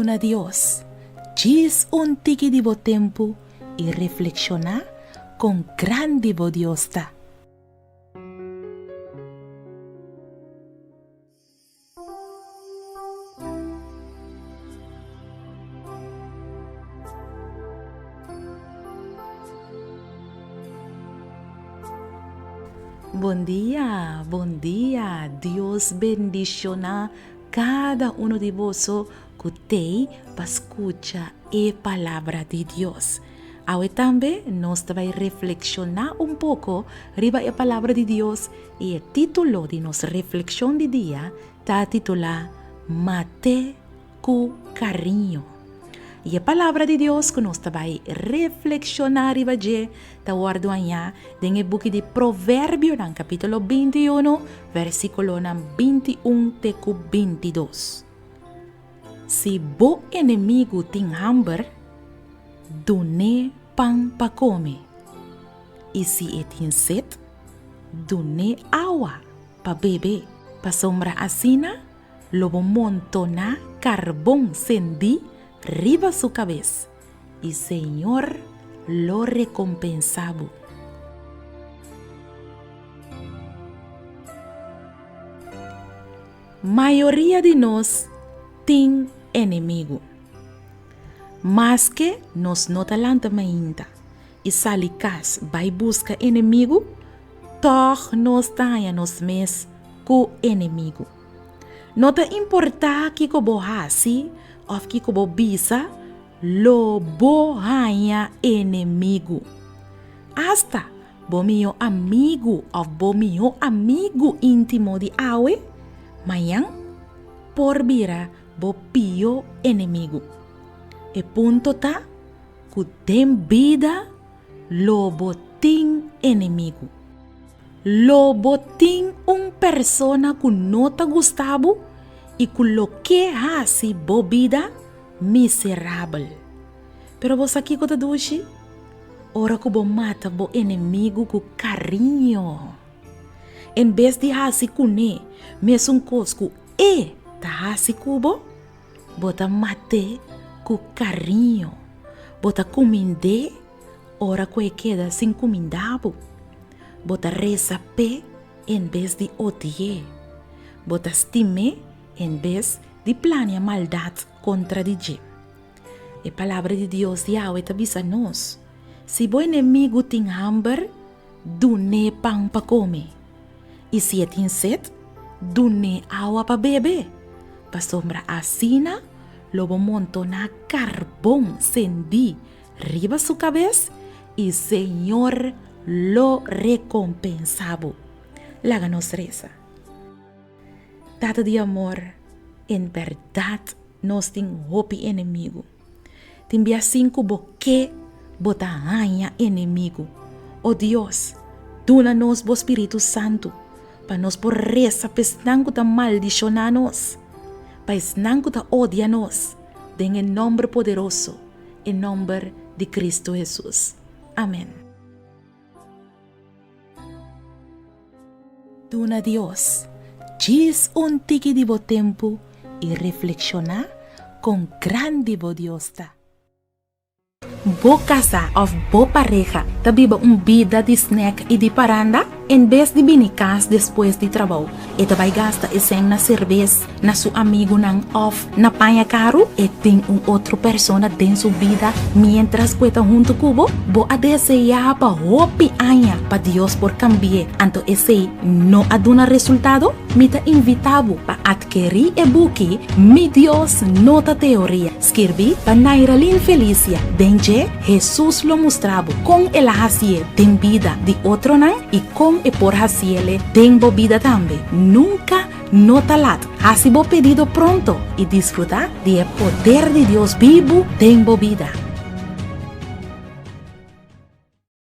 Duna Dios djis un tiki di bo tempu i reflekshoná kon grandi bo Dios ta. Bon dia, bon dia, Dios bendiciona cada uno di boso cu tei pa scucha e palabra di Dios. Awe tambe nos ta bai reflexiona un poco riba e palabra di Dios i e titulo di nos reflexion di dia ta titula Mate ku kariño. I e Palabra di Dios ku nos ta bai reflekshoná riba dje ta wòrdu hañá den e buki di Proverbionan kapítulo 21, versíkulonan 21 te ku 22. Si bo enemigu tin hamber, dun'é pan pa kome, i si e tin set, dun'é awa pa bebe, pasobra asina Lo bo montoná karbon sendí riba su kabes, i Señor lo rekompensá bo. Mayoria di nos tin enemigu. Maske nos no ta lanta mainta i sali kas bai buska enemigu, tòg nos ta haña nos mes ku enemigu. No ta importá kiko bo hasi òf kiko bo bisa, lo bo haña enemigu. Asta bo mihó amigu òf bo mihó amigu íntimo di awe, mañan por bira bo pió enemigu. E punto ta ku den bida lo bo tin enemigu. Lo bo tin un persona ku no ta gusta bo i ku lo ke hasi bo bida miserabel. Pero bo sa kiko ta dushi? Ora ku bo mata bo enemigu ku kariño. En bes di hasi kuné mesun kos ku e ta hasi ku bo, bo ta mat'é ku kariño. Bo ta kumind'é Ora ku e keda sin kuminda bo, bo ta resa p'e en bes di odi'é. Bo ta stim'é en bes di plania maldat kontra di dje. E Palabra di Dios di awe ta bisa nos, Si bo enemigu tin hamber, dun'é pan pa kome, i si e tin set, dun'é awa pa bebe, pasobra asina lo bo montoná karbon sendí Riba su kabes i Señor lo rekompensá bo. Laga nos resa. Tata di amor, en bèrdat nos tin hopi enemigu. Tin bia sin ku bo ke bo ta haña enemigu. O Dios, duna nos bo Spiritu Santu pa nos por resa pa esnan ku ta maldishoná nos, pa esnan ku ta odia nos, den e nòmber poderoso e nomber di Cristo Jesus. Amen. Duna Dios djis un tiki di bo tempu i reflekshoná kon grandi bo Dios ta. Bo kasá òf bo pareha ta biba un bida di snèk i di paranda? En bes di bini kas despues di trabou, e ta bai gasta e sèn na serbes, na su amigunan òf na paña karu? E tin un otro persona den su bida miéntras ku e ta huntu ku bo? Bo a deseá pa hopi aña pa Dios por kambi'é, anto esei no a duna resultado? Mi ta invitá bo pa atkerí e buki Mi Dios No Ta Teoria, skirbí pa Nairalyn Felicia. Den dje, Hesus lo mustra bo kon el a hasié den bida di otronan i kon e por hasiele den bo bida tambe. Nunka no ta lat. Hasi bo pedido pronto i disfrutá di e poder di Dios bibu den bo bida.